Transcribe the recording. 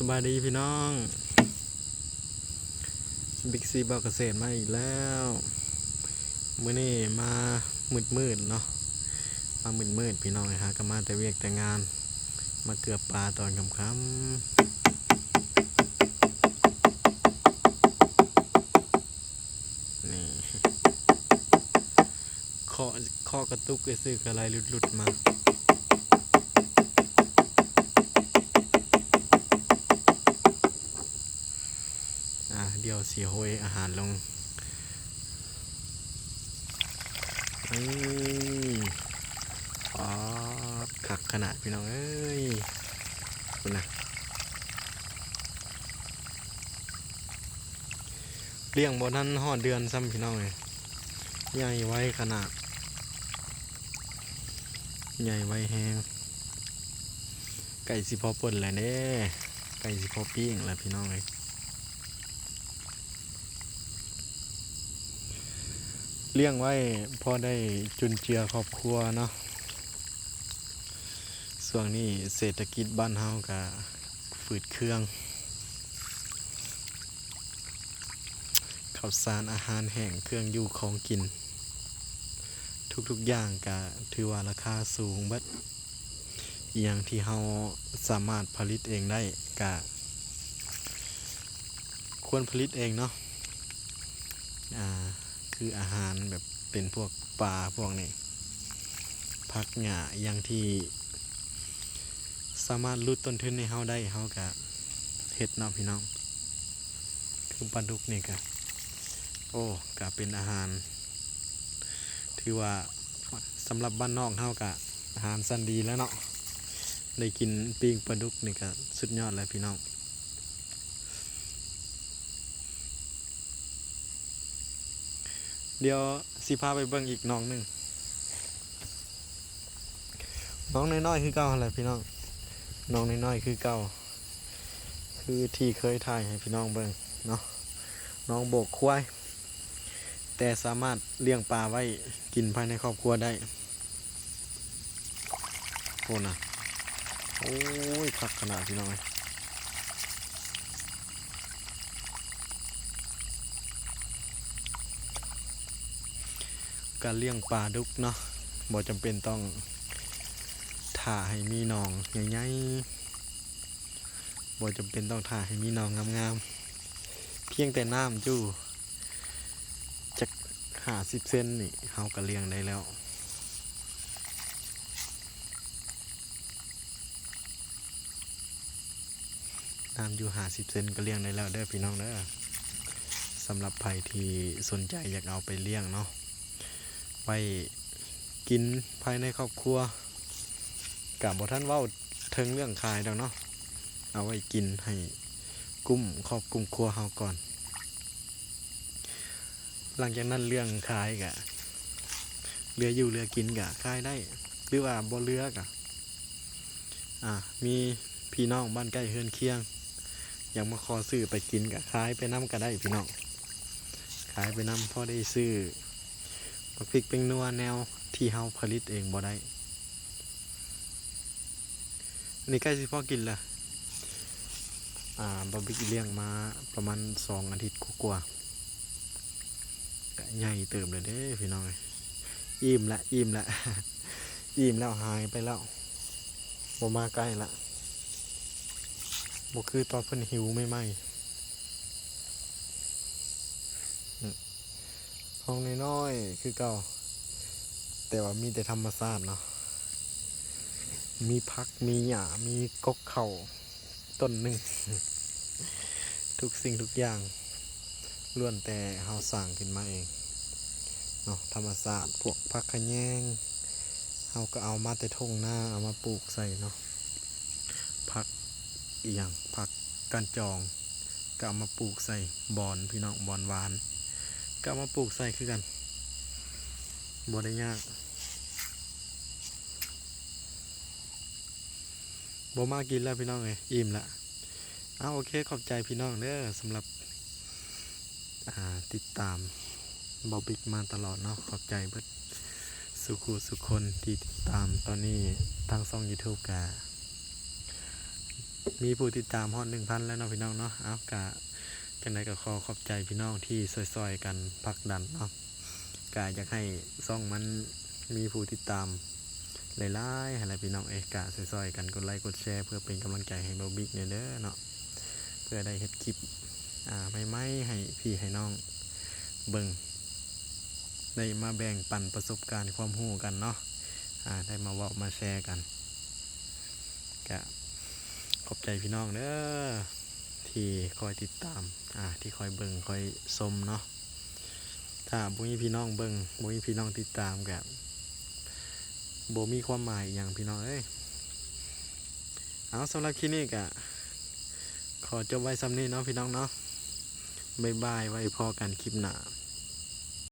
ສະບາຍດີພີ່ນ້ອງ ບິກຊີ ເບົາກະເສດມາອີກແລ້ວ. ມື້ນີ້ມາມືດໆເນາະ ມາມືດໆ ພີ່ນ້ອງເອີຍ ຫາກະມາແຕ່ວຽກແຕ່ງານ ມາເກືອບປາຕອນຄ່ຳໆ. ນີ້ ເຄາະ ເຄາະກະຕຸກຊື່ໆ ກະໄຫຼຫຼຸດໆມາ. ອ່າ ດຽວຊິໂຮຍອາຫານລົງ. ນີ້ ປາດ ຄັກຂະໜາດພີ່ນ້ອງເອີຍ ພຸ້ນນະ. ລ້ຽງບໍ່ທັນຮອດເດືອນຊ້ຳພີ່ນ້ອງເອີຍ ໃຫຍ່ໄວຂະໜາດ ໃຫຍ່ໄວແຮງ. ໃກ້ຊິພໍປົ່ນແລ້ວເດ້ ໃກ້ຊິພໍປີ້ງແລ້ວພີ່ນ້ອງເອີຍ. ລ້ຽງໄວ້ພໍໄດ້ຈຸນເຈືອຄອບຄົວເນາະ. ຊ່ວງນີ້ເສດຖະກິດບ້ານເຮົາກະຝືດເຄືອງ ເຂົ້າສານ ອາຫານແຫ້ງ ເຄື່ອງຢູ່ຂອງກິນ ທຸກໆຢ່າງກະຖືວ່າລາຄາສູງເບິດ. ອີ່ຫຍັງທີ່ເຮົາສາມາດຜະລິດເອງໄດ້ກະຄວນຜະລິດເອງເນາະ. ອ່າ ຄືອາຫານແບບເປັນພວກປາພວກນີ້ ຜັກຫຍ້າ ອີ່ຫຍັງທີ່ສາມາດຫຼຸດຕົ້ນທຶນໃຫ້ເຮົາໄດ້ ເຮົາກະເຮັດເນາະພີ່ນ້ອງ. ຄືປາດຸກນີ້ກະ ໂອ້ ກະເປັນອາຫານ ຖືວ່າສຳລັບບ້ານນອກເຮົາກະອາຫານຊັ້ນດີແລ້ວເນາະ. ໄດ້ກິນປີ້ງປາດຸກນີ້ກະສຸດຍອດແລ້ວພີ່ນ້ອງ. ດຽວຊິພາໄປເບິ່ງອີກໜອງໜຶ່ງ ໜອງນ້ອຍໆຄືເກົ່າຫັ້ນແຫຼະພີ່ນ້ອງ ໜອງນ້ອຍໆຄືເກົ່າ ຄືທີ່ເຄີຍຖ່າຍໃຫ້ພີ່ນ້ອງເບິ່ງເນາະ. ໜອງໂບກຄວາຍ ແຕ່ສາມາດລ້ຽງປາໄວ້ກິນພາຍໃນຄອບຄົວໄດ້. ໂອ້ນະ ໂອ້ຍ ຄັກຂະໜາດພີ່ນ້ອງເອີຍ. ການລ້ຽງປາດຸກເນາະ ບໍ່ຈຳເປັນຕ້ອງຖ້າໃຫ້ມີໜອງໃຫຍ່ໆ ບໍ່ຈຳເປັນຕ້ອງຖ້າໃຫ້ມີໜອງງາມໆ ພຽງແຕ່ນ້ຳຢູ່ຈັກຫ້າສິບເຊັນນີ້ ເຮົາກະລ້ຽງໄດ້ແລ້ວ. ນ້ຳຢູ່ຫ້າສິບເຊັນກະລ້ຽງໄດ້ແລ້ວເດີພີ່ນ້ອງເດີ. ສຳລັບໃຜທີ່ສົນໃຈຢາກເອົາໄປລ້ຽງເນາະ ໄວ້ກິນພາຍໃນຄອບຄົວ ກະບໍ່ທັນເວົ້າເຖິງເລື່ອງຂາຍດອກເນາະ ເອົາໄວ້ກິນໃຫ້ກຸ້ມຄອບກຸ້ມຄົວເຮົາກ່ອນ. ຫຼັງຈາກນັ້ນເລື່ອງຂາຍກະ ເຫຼືອຢູ່ເຫຼືອກິນກະຂາຍໄດ້ ຫຼືວ່າບໍ່ເຫຼືອກະ ອ່າ ມີພີ່ນ້ອງບ້ານໃກ້ເຮືອນຄຽງ ຢາກມາຂໍຊື້ໄປກິນກະຂາຍໄປນຳກະໄດ້ພີ່ນ້ອງ ຂາຍໄປນຳ ພໍໄດ້ຊື້ໝາກພິກແປ້ງນົວແນວທີ່ເຮົາຜະລິດເອງບໍ່ໄດ້. ອັນນີ້ໃກ້ຊິພໍກິນແລ້ວ ອ່າ ບາວບິກລ້ຽງມາປະມານສອງອາທິດກວ່າໆ ກະໃຫຍ່ເຕີບແລ້ວເດ້ພີ່ນ້ອງເອີຍ. ອີ່ມລະ ອີ່ມລະ ອີ່ມແລ້ວ ຫາຍໄປແລ້ວ ບໍ່ມາໃກ້ລະ ບໍ່ຄືຕອນເພິ່ນຫິວໃໝ່ໆ. ຫ້ອງນ້ອຍໆຄືເກົ່າ ແຕ່ວ່າມີແຕ່ທຳມະຊາດເນາະ ມີຜັກ ມີຫຍ້າ ມີກົກເຂົ້າຕົ້ນໜຶ່ງ ທຸກສິ່ງທຸກຢ່າງລ້ວນແຕ່ເຮົາສ້າງຂຶ້ນມາເອງເນາະ ທຳມະຊາດ. ພວກຜັກຂະແຍງ ເຮົາກະເອົາມາແຕ່ທົ່ງນາ ເອົາມາປູກໃສ່ເນາະ ຜັກອີ່ຫຍັງ ຜັກການຈອງ ກະເອົາມາປູກໃສ່ ບອນພີ່ນ້ອງ ບອນຫວານ ກະເອົາມາປູກໃສ່ຄືກັນ ບໍ່ໄດ້ຍາກ. ບໍ່ມາກິນແລ້ວພີ່ນ້ອງເອີຍ ອີ່ມລະ. ເອົາ ໂອເຄ ຂອບໃຈພີ່ນ້ອງເດີ ສຳລັບ ອ່າ ຕິດຕາມເບົາບິກມາຕະຫຼອດເນາະ ຂອບໃຈເບິດສູ່ຄູ່ສູ່ຄົນທີ່ຕິດຕາມ. ຕອນນີ້ທາງຊ່ອງຢູທູບກະ ມີຜູ້ຕິດຕາມຮອດໜຶ່ງພັນແລ້ວເນາະພີ່ນ້ອງເນາະ. ເອົາ ກະຈັ່ງໃດກໍຂໍຂອບໃຈພີ່ນ້ອງທີ່ຊ່ອຍໆກັນຜັກດັນເນາະ. ກະຢາກໃຫ້ຊ່ອງມັນມີຜູ້ຕິດຕາມຫຼາຍໆຫັ້ນແຫຼະພີ່ນ້ອງເອີຍ. ກະຊ່ອຍໆກັນກົດໄລກົດແຊເພື່ອເປັນກຳລັງໃຈໃຫ້ເບົາບິກແດ່ເດີເນາະ ເພື່ອໄດ້ເຮັດຄລິບ ອ່າ ໃໝ່ໆໃຫ້ພີ່ໃຫ້ນ້ອງເບິ່ງ ໄດ້ມາແບ່ງປັນປະສົບການຄວາມຮູ້ກັນເນາະ ອ່າ ໄດ້ມາເວົ້າມາແຊກັນ. ກະຂອບໃຈພີ່ນ້ອງເດີ ທີ່ຄອຍຕິດຕາມ ອ່າ ທີ່ຄອຍເບິ່ງຄອຍຊົມເນາະ. ຖ້າບໍ່ມີພີ່ນ້ອງເບິ່ງ ບໍ່ມີພີ່ນ້ອງຕິດຕາມ ກະບໍ່ມີຄວາມໝາຍອີ່ຫຍັງພີ່ນ້ອງເອີຍ. ເອົາ ສຳລັບຄລິບນີ້ກະຂໍຈົບໄວ້ສ່ຳນີ້ເນາະພີ່ນ້ອງເນາະ. ບາຍບາຍ ໄວ້ພໍ້ກັນຄລິບໜ້າ.